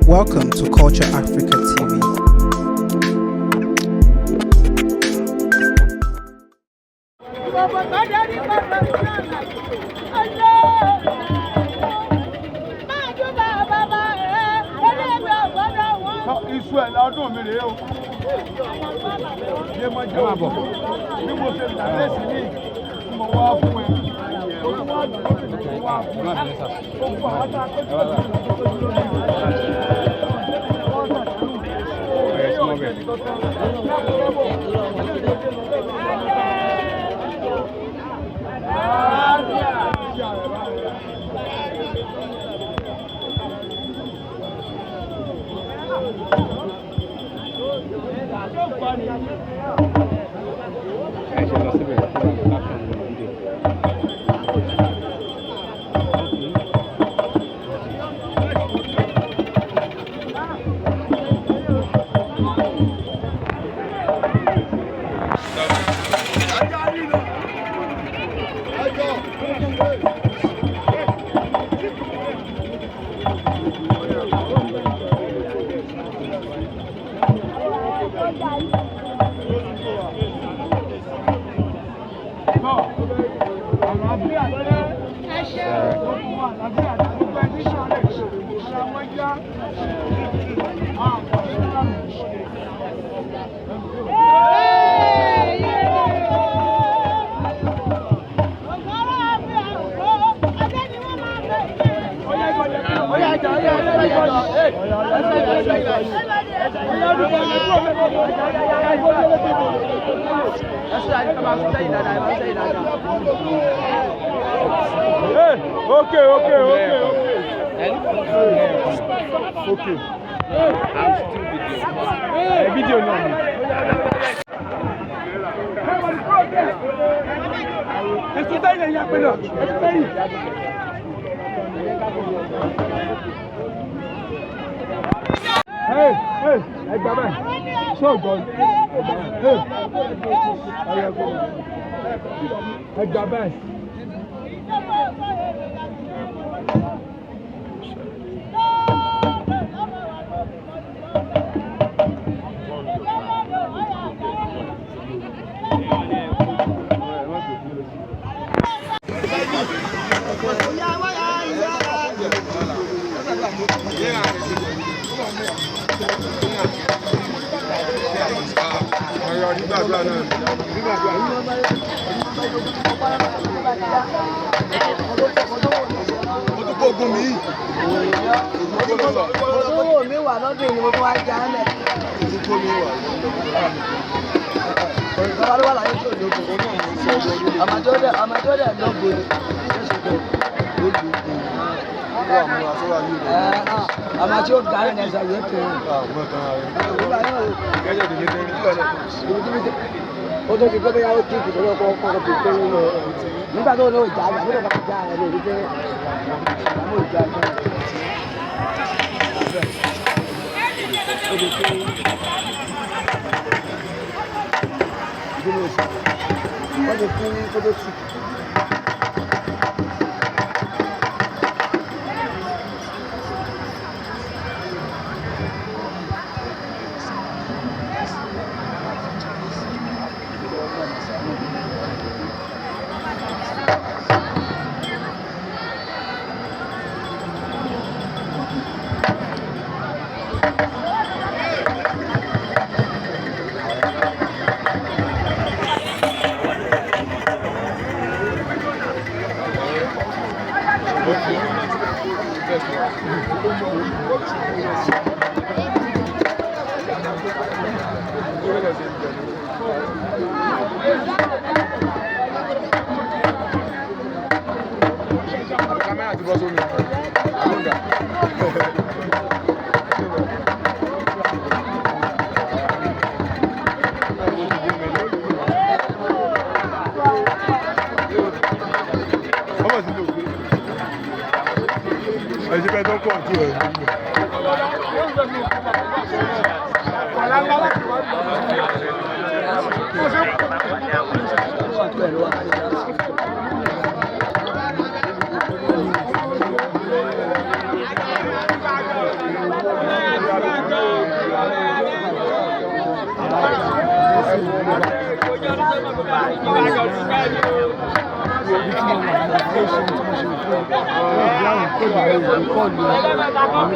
Welcome to Culture Africa TV. Iṣu ẹ̀ lọ́dún mi rèé o. Ṣé mo jẹ́ òkú? Bí mo ṣe là lẹ́sìn ní mo wá fún ẹ. Ó tún wá dùn lórí mi wá fún ẹ. Ó fún àwọn tá a pé tó tó tó lórí mi. Ẹ ṣe lọ síbẹ̀ kí wọ́n caption nínú fídíò. Àlàáfíà lọ́lẹ́. Gbogbo àlàáfíà gbogbo ẹni sọ̀rọ̀ ara wọn yá. Hey, okay, okay, okay, okay. Okay. Ẹ fídíò náà ni. Ẹ̀sùn sẹ́yìn ẹ̀yà pé náà, ẹ̀sùn sẹ́yìn. Hey, hey, ẹ gbà báyìí. Ṣé o gbọ́? Hey, ẹ gbà báyìí. Owó mi wà lọ́dún ni mo tún wá já lẹ̀. Bàbá ló wà láyé tí ò lóko. Àmàjọ́ dẹ̀ lóko ni. Àmàjọ́ ó darí ní ẹ̀sà yìí kiri. Ó tó ti gbọ́ bóyá ó kíkì tó lọ́kọ́ kọ́kọ́ fi tó wúlò. Nígbà tó lóò já àgbà tó bá já rẹ̀ lórí pé àmọ́ ìjà ìjà. Wọ́n ti kú kó tó tù. Kámẹ́rà ti bọ́ sómi. Ọmọ ti lò pé. Ẹ̀sìn bẹ́ẹ̀ tó pọ̀ jù ẹ̀. Ibi tí mo wà ní ẹ ṣe tí mo ṣe fún ẹ ìdí àwọn kóòlù rẹ ìwé kọ́ọ̀lù ẹ àwọn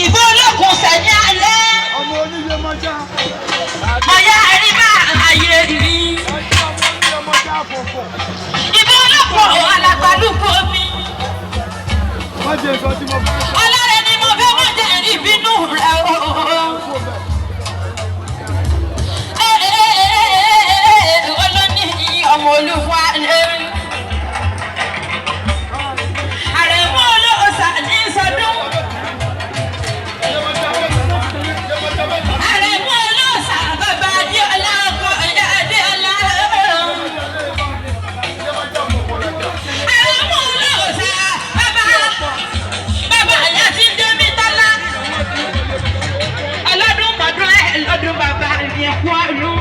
Ìbò olókùn sẹ̀yìn alẹ́. Ọmọ oníyẹ mọ́já. Mọ̀yá àríwá ayé mi. Ọmọ oníyẹ mọ́já fòfò. Ìbò olókùn alàgbàlúgbò mi. Má jẹ nǹkan tí mo fẹ́ sọ. Ọlọ́rẹ̀ ni mo fẹ́ mọ̀ jẹ́ ìbínú rẹ̀ o. Olóní ọmọ olúwa lẹ́rú. Àrẹ̀mú olóòṣà ní sọdún. Àrẹ̀mú olóòṣà bàbá Adéọlá ọkọ ìyá Adéọlá. Àrẹ̀mú olóòṣà bàbá bàbá ìyá tí ń dé mi tọ́lá. Ọlọ́dún mọ̀dún ẹ̀ lọ́dún bàbá mi ẹ̀kú ọdún.